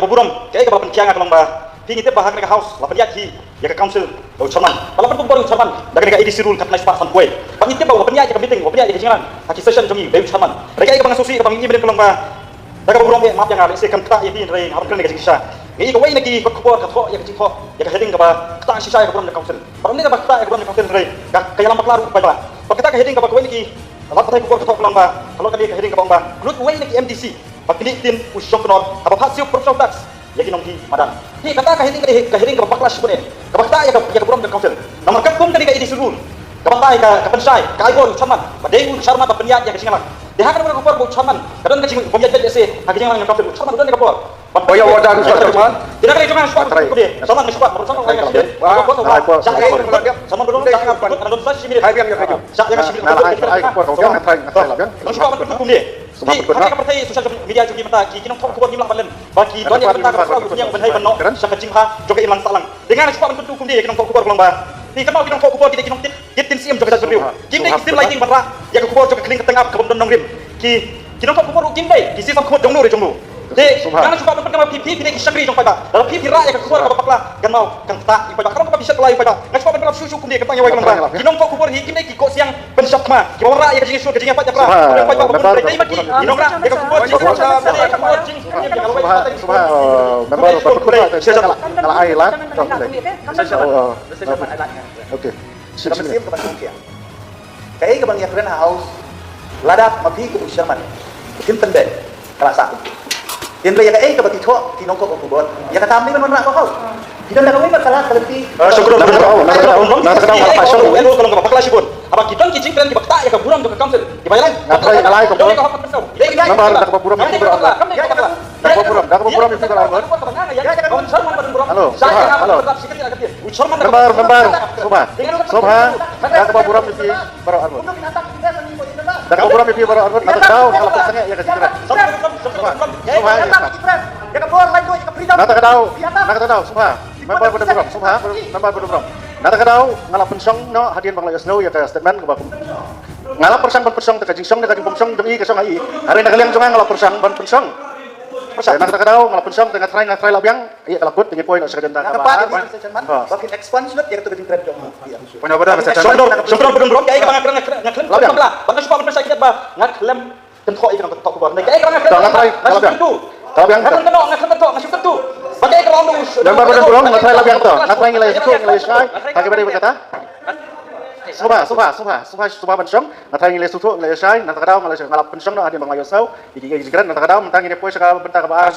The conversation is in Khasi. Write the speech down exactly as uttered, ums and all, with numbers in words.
Kaba burom, kaei kaba pynkhia nga ka long ba phi ngi tip ba ha kane ka house la pynïaid hi ïa ka council da u chairman. Ba la pynkup bor u chairman da kane ka A D C rule khatlai spah sanphew wei. Ba ngi tip ba u pynïaid ïa ka meeting, u pynïaid ïa ka jingrang ha ki session jong ngi da u chairman. Hynrei kaei kaba nga sngewsih kaba ngi ïohi mynta ka long ba da kaba burom eh, map ïa nga, lehse kam ktah ïa phi hynrei nga hap ban kren ïa ka jingshisha. Ngi ïohi kawei na ki kot khubor ka thoh ïa ka jingthoh ïa ka heading kaba ktah shisha ïa ka burom jong ka council. Bad ym dei kaba ktah ïa ka burom jong ka council hynrei ka, ka ïalam bakla ruh kumba. Bad kata ka heading kaba kawei na ki lad pathai khubor ka thoh ka long ba, ka long kane ka heading kaba ong ba kyllut uwei na ki M D C ba knieh ktien u shong knor haba phah siew pyrshah tax ïa ki nongdie madan. Hi kata ka heading ka dei ka heading kaba bakla shibun eh, kaba ktah ïa ka, ïa ka burom jong ka council. Namar katkum kane ka A D C rule kaba ktah ïa ka, ka pynshai, ka ai bor u chairman ba dei u chairman ba pynïaid ïa ka jingïalang. Te ha kane ka por ba u chairman ka don ka jing, bym ïaid beit lehse ha ka jingïalang jong ka council, u chairman u don ïa ka bor. Ban point of order, u chairman. Te na kane jong nga shuwa ban kylli kumne. Chairman nga shuwa, chairman nga shuwa. Chairman nga shuwa. Chairman nga shuwa. Chairman nga shuwa. Chairman nga shuwa. Chairman nga shuwa. Chairman nga shuwa. Chairman nga shuwa. Chairman nga shuwa. Chairman nga shuwa. Chairman nga shuwa. Chairman nga shuwa. Ki, ha kane ka pyrthei social media jong ngi mynta ki, ki nongthoh khubor ngim lah ban len ba ki don ïa ka bynta kaba khraw ban ïeng ban hei ban noh sha ka jingha jong ka imlang sahlang. Te nga nga shu kwah ban kyntu kumne ïa ki nongthoh khubor ka long ba, ki, kynmaw ki nongthoh khubor ki dei ki nongtip ïa ki ktien siem jong ka jaitbynriew. Kim dei ki ktien lai ding ban rah ïa ka khubor jong ka khlieng ka tnga kaba ym don nongrim. Ki, ki nongthoh khubor ruh kim dei ki shisha khubor jong no re jong no. Te nga nga shu kwah ban pynkynmaw phi, phi, phi dei ki shakri jong paidbah. Lada phi, phi rah ïa ka khubor kaba bakla, kynmaw kan ktah ïa paidbah. Ka long kaba phi shet kylla ïa paidbah. Nga shu kwah ban pynkynmaw shuh shuh kumne, kynmaw ïa ka long ba ki nongthoh khubor hi kim dei ki koh siang pynshap thma kiba wanrah ïa ka jingsngur ka jingïapait ïapra. Kaba wanrah ïa ka khubor jingpynshap thma, ki nongthoh khubor jingpynshap thma, ki nongthoh khubor jingpynshap thma. Subha, subha, uh, member ba kut kut la, nga la ai lad. Okay. Sip, sip. Kaei kaba ngi ïakren ha house, lada ma phi kum u chairman kim pyndep, ka la sah. Hynrei ïa kaei kaba ki thoh ki nongthoh khubor, ïa kata ym dei ban wanrah ka house. Ki don da kawei ka la ka lynti. Shukran, shukran. Nga ta ka daw, nga ta ka daw, nga ta ka daw. Haba ki don ki jingkren kiba ktah ïa ka burom jong ka council, kiba ïalang. Nga try, nga lai ka burom. Member, da kaba burom ïa phi baroh arngut. Da kaba burom, da kaba burom ïa phi baroh arngut. Hello, hello. Member, member, subha. Subha, da kaba burom ïa phi baroh arngut. Da kaba burom ïa phi baroh arngut, na kata ka daw nga la pynsangeh ïa ka jingkren. Subha, subha, ïa ka. Na kata ka daw, na kata ka daw, subha. Member ba don burom, subha, member ba don burom. Na kata ka daw nga la pynshong noh hadien ba nga la ïohsngew ïa ka statement kaba kum. Nga la pyrshang ban pynshong te ka jingshong ne ka jingpynshong jong i ka shong ha i. Hynrei na ka liang jong nga nga la pyrshang ban pynshong. Pyrshang. Na kata ka daw nga la pynshong te nga try, nga try la biang. Ïa ka la kut te ngin poi noh sha ka agenda kaba ar. Ba kin expunge lut ïa ka jingkren jong. Point of order, Mister Chairman. Shong don, shong don ba don burom, kaei kaba nga kren, nga kren, nga kren. Ba nga shu kwah ban pynshai khnang ba nga khlem kyntu ïa ka nongthoh khubor. Nga kren, nga kren. Nga try la biang. Nga kren, nga kren, nga kren. Ba kaei kaba nga ong. Member ba don burom, nga try la biang to. Nga try ngi la ïa sngewthuh, ngi la ïa shai. Ka kaba dei ba kata. Subha, subha, subha, subha, subha ban shong. Nga try ngi la ïa sngewthuh, ngi la ïa shai. Na kata ka daw nga la, nga la pynshong noh hadien ba nga la ïohsngew ïa ki jingkren. Na kata ka daw mynta ngin ïa poi sha ka bynta kaba ar.